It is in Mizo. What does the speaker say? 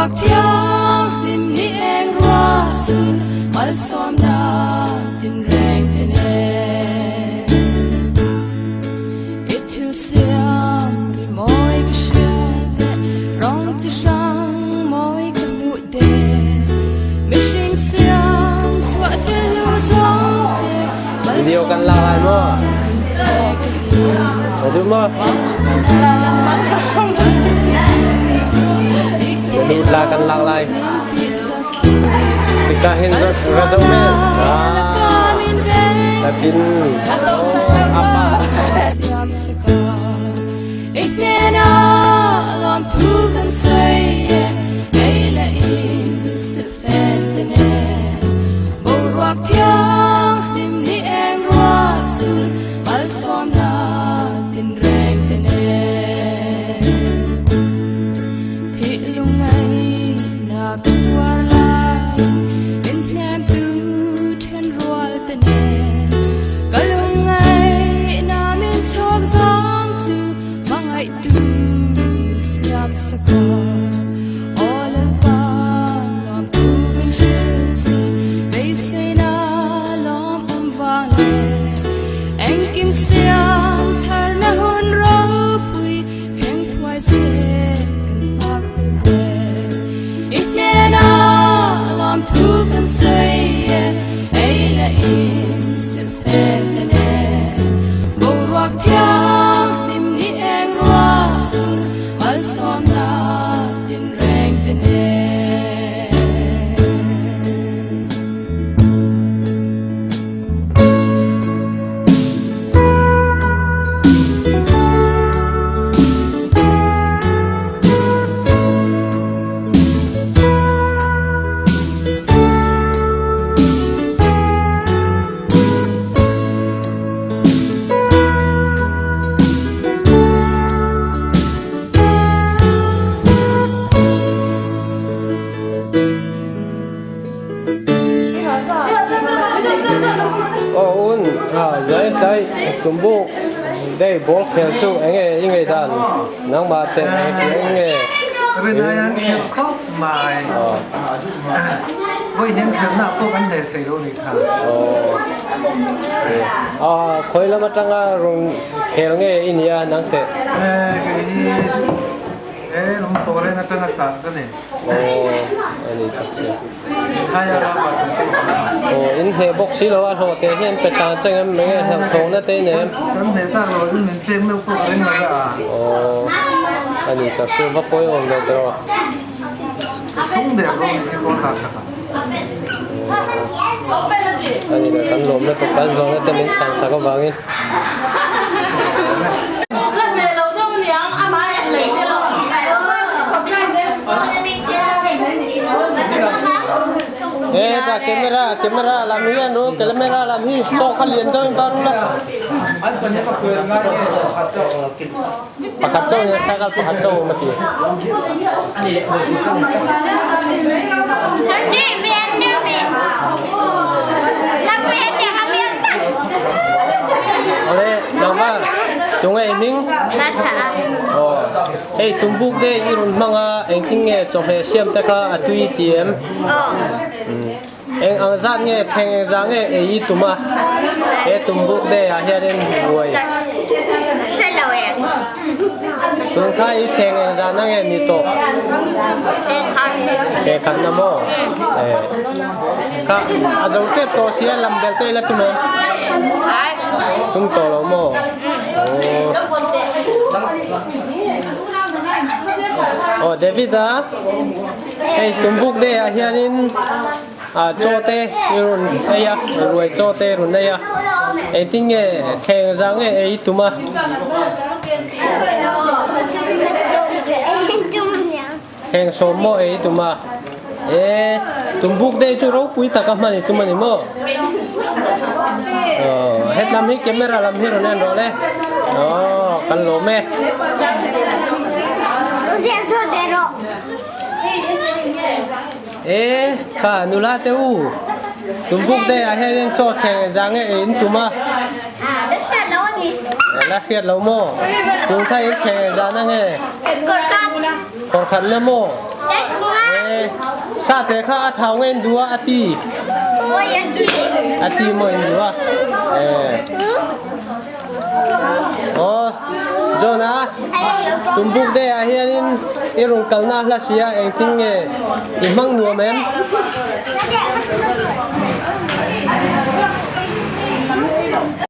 Boruak thianghlim ni eng ruah sur malsawmna tinreng te nen. I thil siam ri mawi ka hriat leh rawng chi hrang mawi ka hmuh te. Mihring siam chhuah thil hlu zawng te Video kan la lai maw? Na duh maw? Na duh la kan lak lai. Tika hin ra zo men. Ah. Latin. Oh, apa? Aw un zai tlai tumbu dei ball khel chu enge i ngei dan nangmah teh eng nge. Rin ai an khel khawp mai. Vawi hnem khelna pawh kan nei thei lo ni kha. Aw khawi lam atanga rawn khel nge i nia nang teh. Kei hi he lungtawren atanga chah ka ni. Aw a ni tak chu. Khai a rapa kan tih ang. Aw in hneh bawk si lo a hlawh teh hian pe tlang cheng em enge hlauhthawngna te i nei em? Kan hneh tak lo chu min pek meuh pawh ka ring lo a. Aw a ni tak chu va pawi awm ve tawh a. Ka chhung der lo ni hi kawl ta sak a. A ni le kan lawmna te kan zawhna te min chhan sak avangin. Heta camera camera lam hi an ru camera lam hi chaw kha lian deuh in bar ula pakhat chaw nia thla pakhat chaw awm a ti. Awle nangma tunge i hming? Aw hei tumbuk te i rawn hmang a engtin nge chawhmeh siam te kha a tui ti em? Eng ang zat nge thleng eng zah nge ei i tum a he tumbuk te ah hianin ruai tun kha i thleng eng zah na nge ni tawh? Thleng khat na maw? Kha a zo tep tawh sia lam bel te ila tum em? Tum tawh lo maw? Aw David a hei tumbuk te ah hianin ah chaw te i rawn ei a ruai chaw te i rawn ei a engtin nge thleng zah nge ei i tum a? Thleng sawm maw ei tum a? E, tumbuk dei chu ropui taka hman i tum a ni maw? Aw, hetlam hi camera lam hi rawn en rawh le. Aw, kan lawm e. E, kha nula te u, tumbuk dei ah hianin chaw thleng zang e ei in tum a. La hriat lo maw? Chung kha in thleng zan ange. Kawr khat na maw? Sate kha a thau nge in duh a, a ti? A ti maw in duh a? Eh. Aw, John a, Tumbuk Day ah hianin i rawn kalna a hla si a, engtin nge i hmang nuam em?